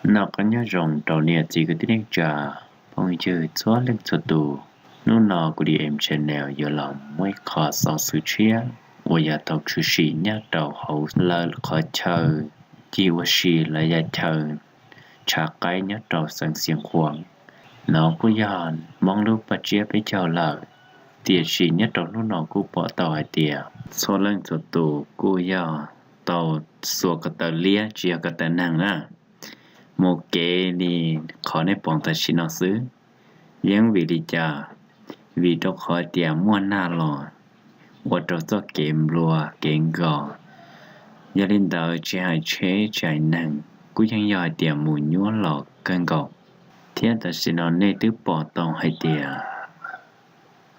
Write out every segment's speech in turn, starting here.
Noj qab nyob zoo rau niam txiv kwv tij neej tsa, phooj ywg txhua leej txhua tus. Hnub no kuv D M Channel yuav los muaj ib qho xov xwm tshiab uas yog tau tshwm sim nyob rau hauv lawv qhov chaw cig ua si los yog chaw tshav qaib nyob rau xeev Xiav Khuam. No kuj yog Hmoob lub paj tsiab peb caug lawm, tiam sis nyob rau hnub no kuj pom tau hais tias txhua leej txhua tus kuj yog tau xuas ko taw liab tsis yog ko taw neeg na mus kev li qhov nej pom tam sim no xwb. Yeej vim li cas? Vim rau qhov tias muaj nag los ua rau txoj kev nplua kev nkos. Yog li ntawd tsis hais tsheb tsis hais neeg kuj yeej yog hais tias mus nyuaj los kawg nkaus. Thiab tam sim no nej twb pom tau hais tias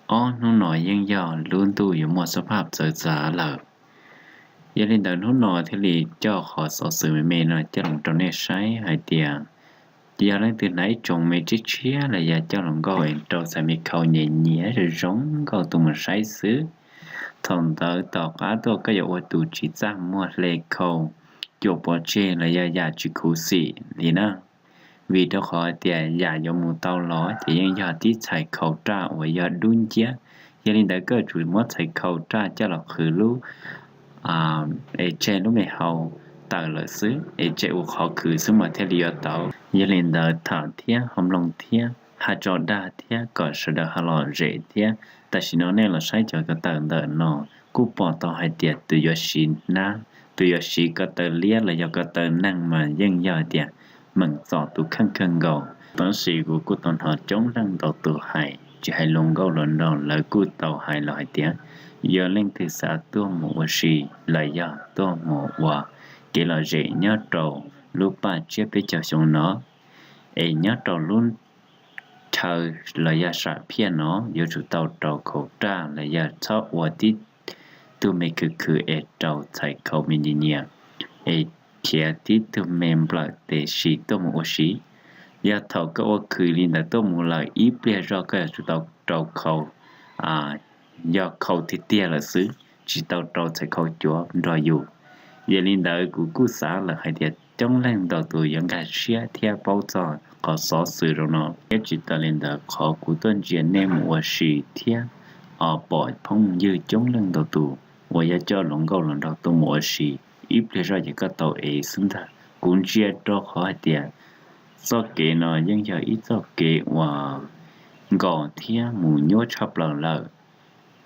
ob hnub no yeej yog lub ntuj yuav muaj xab phaj txawv txav lawm. Yog li ntawd hnub no thiaj li coj qhov xov xwm me me no coj los rau nej saib hais tias yog leej twg hnav ib tsoom me tshiab tshiab los yog coj los nkauj es rau txhais me khau nyiam nyiam zoo zoo nkauj tus mus saib xwb. Thaum ntawd tom qab tuaj koj yuav ua tus tsis txaj muag hle khau cuam pov tseg los yog yam tsis khuv xim li na. Vim rau qhov tias yam yuav mus tau los ces yeej yog tib txhais khau raj uas yog dub nciab. Yog li ntawd koj yuav tsum muab txhais khau raj coj los qhwv lub es tseg lub me hau tawm lawm xwb es tseg ua qhov khwv xwb mas thiaj li yuav tau. Yog li ntawd tham thiab ho mloog thiab hais tso dag thiab kom sawv daws ho lom zem thiab. Tam sim no nej los saib cov ko taw ntawm no kuj pom tau hais tias tus yuav siv hnab, tus yuav siv ko taw liab los yog ko taw neeg mas yeej yog hais tias meem txom tus kheej kawg nkaus. Tab sis kuv kuj tau hnov coob leej ntau tus hais, tsis hais hluas nkauj hluas nraug lawv kuj tau hais los hais tias yog leej twg xav tuaj mus ua si los yog tuaj mus ua kev lom zem nyob rau lub paj tsiab peb caug xyoo no es nyob rau lub chaw los yog sam phiaj no yuav tsum tau rau khau raj los yog txhob ua tib tug me khwv khwv es rau txhais khau me nyias nyias es khiav tib tug me nplawm tes si tuaj mus ua si. Yog thaum koj ua khwv li ntawd tuaj mus lawm ib pliag zog koj yuav tsum tau rau khau, yog khau tiag tiag lawm xwb, tsis tau rau txhais khau cuav nrog yus. Yog li ntawd kuv kuj xav lawm hais tias coob leej ntau tus yuav nkag siab thiab paub txog qhov xov xwm zoo no. Thiab tsis tas li ntawd qhov kuv tuaj ntsia nej mus ua si thiab pom phooj ywg coob leej ntau tus uas yog coj hluas nkauj hluas nraug tuaj mus ua si, ib pliag zoj ces koj tau ev xwb ntag. Kuv ntsia rau qhov hais tias txoj kev no yeej yog ib txoj kev uas nkos thiab mus nyuaj tshaj plaws lawm.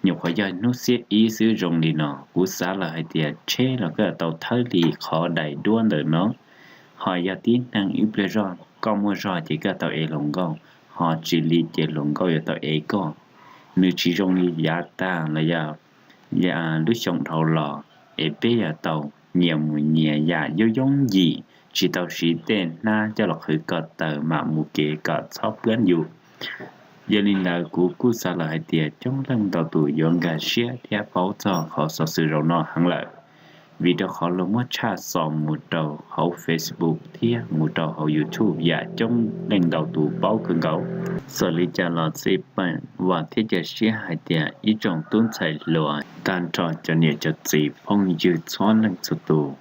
Nyuam qhuav yog hnub xiab ib xwb zoo li no, kuv xav lawm hais tias tsheb los koj yuav tau thawb li qhov dais duab ntawm no. Ho yog tib neeg ib pliag zog koj muaj zog ces koj tau ev hluas nkauj, ho tsis li ces hluas nkauj yuav tau ev koj. Nws tsis zoo li yav tag los yog lub xyoo dhau los es peb yuav tau nyias mus nyias yam yooj yooj yim, tsis tau siv tej hnab coj los qhwv ko taw mam mus kev kom txhob pab yus. Yog li ntawd kuv kuj xav lawm hais tias coob leej ntau tus yuav nkag siab thiab paub txog qhov xov xwm zoo no heev lawm, vim rau qhov luag muab tshaj xov mus rau hauv Facebook thiab mus rau hauv YouTube yam coob leej ntau tus paub kawg nkaus. Txawm li cas los xij peem vam thiab cia siab hais tias ib tsoom tub ntxhais hluas tag nrho cov niam cov txiv phooj ywg txhua leej txhua tus,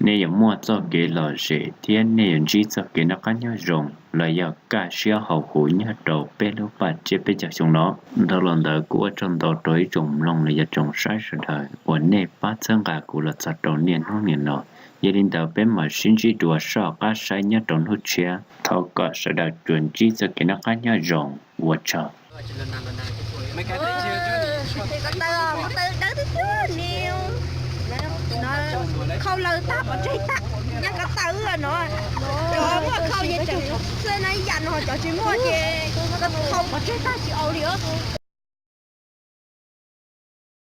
nej yuav muaj txoj kev lom zem thiab nej yuav ntsib txoj kev noj qab nyob zoo los yog kaj siab haum huv nyob rau peb lub paj tsiab peb caug xyoo no. Dhau los ntawd kuj ua tsaug ntau rau ib tsoom mloog los yog tsoom saib sawv daws uas nej pab txhawb nqa kuv los txog rau niaj hnub niam no. Yog li ntawd peb mam sib ntsib dua soj qab saib nyob rau hnub tshiab. Thov kom sawv daws tsuas ntsib txoj kev noj qab nyob zoo, ua tsaug. Khau lawm tag pov tseg tag, nyob ko taw no, cov muaj khau ces tseem xwb na, ib yam no cov tsis muaj ces khau pov tseg tag tsis au li os.